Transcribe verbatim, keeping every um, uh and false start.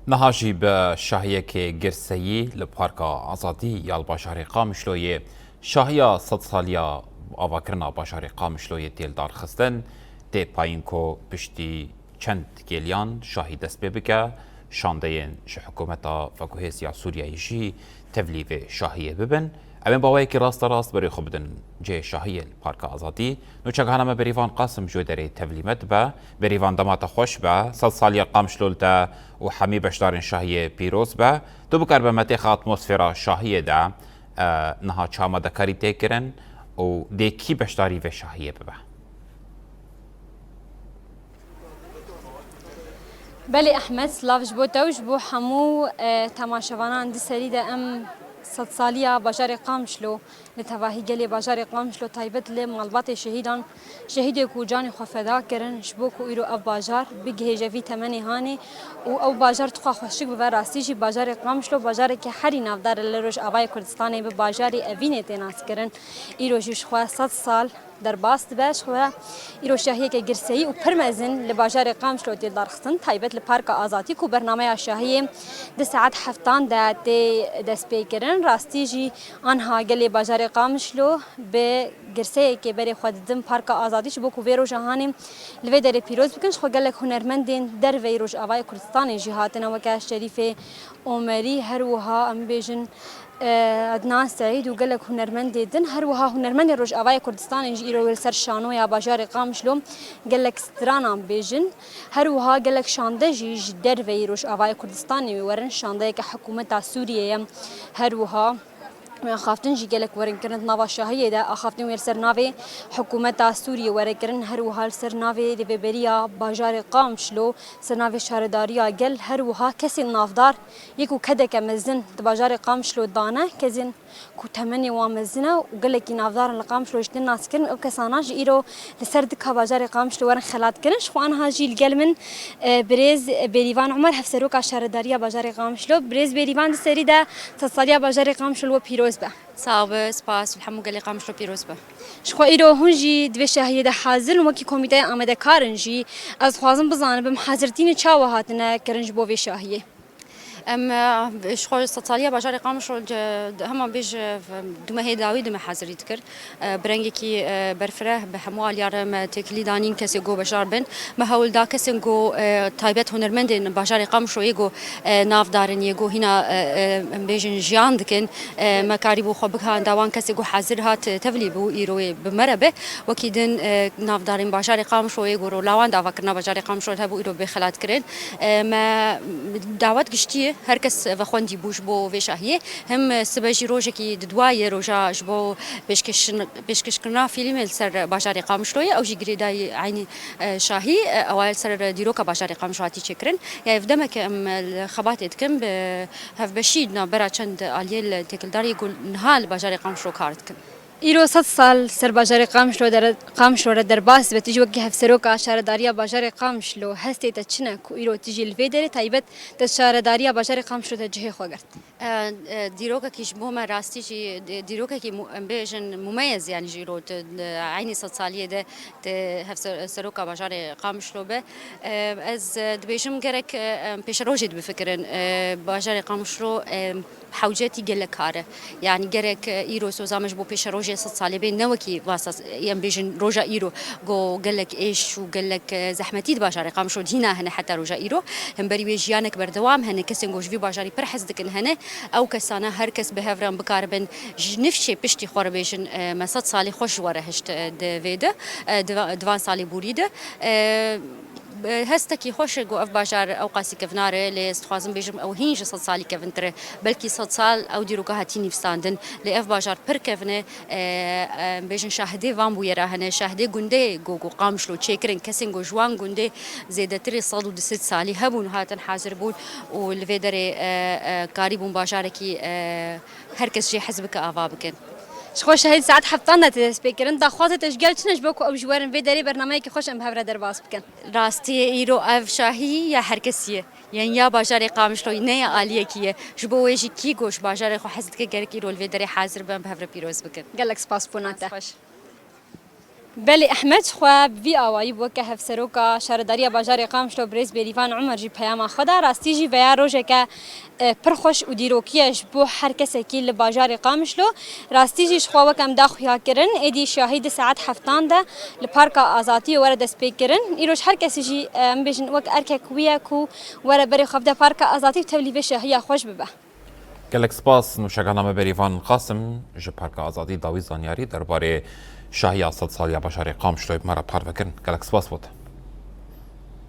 Niha jî bi şahiyekê girseyî li Parka Azadî ya li bajarê Qamişloyê şahiya sedsaliya avakirina bajarê Qamişloyê tê lidarxistin. Tê payîn ku piştî çend gêliyan şahî dest pê bike, şandeyên ji hikûmeta veguhêz ya Sûriyeyê jî tevlî vê şahiyê bibin. Em ê bi awayekî rasterast berê xwe bidin cihê şahiyê li Parka Azadî. Nûçegihana me Berîvan Qasim ji wê derê tevlî me dibe. Berîvan, dema te xweş be. Sedsaliya Qamişlo li te û hemî beşdarên şahiyê pîroz be. Tu bikaribe me têxe atmosfera şahiyê de, e, niha çi amadekarî tê kirin û dê kî beşdarî vê şahiyê bibe? Belê Ehmed, silav ji bo te û ji bo hemû, e, temaşevanan. Di serî de em sedsaliya bajarê Qamişlo li tevahî gelê bajarê Qamişlo, taybet li malbatê şehîdan, şehîdê ku canê xwe feda kirin ji bo ku îro ev bajar bigihêje vî temenê hanê û ew bajar tixwa xweşik bibe. Rastî jî bajarê Qamişlo bajarekî herî navdar e li Rojavayê Kurdistanê, bi bajarê Evînê tê naskirin. Îro jî ji xwe sed sal derbas dibe. Ji xwe îro şahiyeke girseyî û pir mezin li bajarê Qamişlo tê darxistin, taybet li Parka Azadî ku bernameya şahiyê di saet heftan de tê destpêkirin. Rastî jî anha gelê bajarê Qamişlo bi girseyekê berê xwe didin Parka Azadî, ji bo ku vê roja hanê li vê derê pîroz bikin. Ji xwe gelek hunermendên derveyî Rojavayê Kurdistanê jî hatine, weke Şerîfê Omerî, her wiha em bêjin, e, Ednan Seîd û gelek hunermendê din. Her wiha hunermendên Rojavayê Kurdistanê jî îro li ser şanoya bajarê Qamişlo gelek stranan bêjin. Her wiha gelek şande jî ji derveyî Rojavayê Kurdistanê wê werin. Şandeyeke hikûmeta Sûriyê ye. Her wiha axaftin jî gelek werin kirin di nava şahiyê de. Axaftin wê li ser navê hikûmeta Sûriyê were kirin. Her wiha li ser navê rêveberiya bajarê Qamişlo, ser navê şaredariya gel, her wiha kesên navdar yê ku kedeke mezin di bajarê Qamişlo dane, kesên ku temenê wan mezin e û gelekî navdar in li Qamişlo jî tên naskirin, ew kesana jî îro li ser dika bajarê Qamişlo werin xelatkirin. Ji xwe aniha jî li gel min, e, birêz Bêrîvan Umer, hevseroka şaredariya bajarê Qamişlo. Birêz Bêrîvan, di serî de sedsaliya bajarê Qamişlo li we pîroz be. Sax be, spas, li hemû gelê Qamişlo pîroz be. Ji xwe îro hûn jî di vê şahiyê de hazir in, wekî komîteya amadekar in jî. Ez dixwazim bizanim, bi hazirtînê çawa hatine kirin ji bo vê şahiyê? Em, e, ji xwe sedsaliya bajarê Qamişlo, e, hema bêj, e, du mehê dawî de me hazirî dikir. E, bi rengekî, e, berfireh, bi hemû aliyan re me têkilî danîn kesê ku beşdar bin. Me hewl da kesên ku, e, taybet hunermendên bajarê Qamişlo yê ku, e, navdar in, yê ku hîna, e, e, em bêjin jiyan dikin, e, me karîbû xwe bigihanda wan, kesê ku hazir hat, e, tevlî bû, îro wê bi me re be. Wekî din, e, navdarên bajarê Qamişlo yê ku rola wan di avakirina bajarê Qamişlo de hebû, îro bê xelatkirin. E, me dawet giştî ye, her kes vexwendî bû ji bo vê şahiyê. Hem, e, sibe jî rojekî didwa ye, roja ji bo pêşkeşin-, pêşkêşkirina fîlmê li ser bajarê Qamişlo ye. Ew jî girêdayî eynî, e, şahî, e, ew li ser dîroka bajarê Qamişlo hatî çêkirin. Ya ev demeke em, e, li xebatê dikin bi hevbeşî navbera çend aliyê li têkildar yê ku niha li bajarê Qamişlo kar dikin. Îro sed sal ser bajarê Qamişlo dere-, Qamişlo re derbas be. Tu jî wekî hevseroka şaredariya bajarê Qamişlo, hestê te çi ne ku îro tu jî li vê derê taybet te şaredariya bajarê Qamişlo de cihê xwe girt? E, e, dîrokekî ji bo me rastî jî, di-, dîrokekî mu-, em bêjin mumeyez, yanî jî îro tu, di eynî sedsaliyê de tu hevser-, seroka bajarê Qamişlo be. E, ez, e, dibêjim gerek, e, em pêşerojê dibifikirin. E, bajarê Qamişlo, e, hewcetî gelek kar e. Yanî gerek, e, îro soza me ji bo pêşerojê sed salê bê, ne wekî vasa s-, em bêjin roja îro, go gelek êş û gelek, e, zehmetî di bajarê Qamişlo dîna hene heta roja îro. Hemberî wê jiyanek berdewam hene, kesên go ji vî bajarî pir hez dikin hene. Ew kesana her kes bi hev re em bikaribin ji nifşê piştî xwe re bêjin, e, me sed salê xweş ji we re hişt, e, di vê de, e, di va-, di van salê borî de. E, Bi hestekî xweş e ku ev bajar ew qasî kevnar e, lê ez dixwazim bêjim ew hîn ji sed salî kevintir e. Belkî sed sal ew dîroka hatî nivîsandin, lê ev bajar pir kevn e. E, em bêjin şahidê van bûyera hene, şahidê gundê ku, ku Qamişlo çêkirin, kesên ku ji wan gundê zêdetirê sed û du sed salî hebûn, hatin hazir bûn û li vê derê, e, e, karîbûn bajarekî, e, her kes jê hez bike ava bikin. Ji xwe şahid saet heftan de tê destpêkirin. Daxwazê te ji gel çi ne ji bo ku ew ji werin vê derê bernameyekî xweş em bi hev re derbas bikin? Rastiyê îro ev şahî ya her kesî ye. Yan ya bajarê Qamişloyê ne ya aliyekî ye. Ji bo wê jî kî ku ji bajarê xwe hez dike gerek îro li vê derê hazir be, em bi hev re pîroz bikin. Gelek spas bona te. Xweş. Belê Ehmed xwe bi vî awayî weke hevseroka şaredariya bajarê Qamişlo birêz Bêrîvan Umer jî peyama xwe da. Rastî jî veya rojeke e, pir xweş û dîrokî ye ji bo her kesekî li bajarê Qamişlo. Rastî jî ji xwe weke em da xuya kirin, êdî şahî di saet heftan de li Parka Azadiyê were destpêkirin. Îroj her kesî jî, e, em bêjin wek erkek wî ye ku were berê xwe bide Parka Azadî û tevlî vê şahiya xweş bibe. Gelek spas nûşegana me Berîvan Qasim ji Parka Azadî dawî zanyarî derbarê şahiya sed saliya bajarê Qamişloyê bi me re parve kirin. Gelek spas bo te.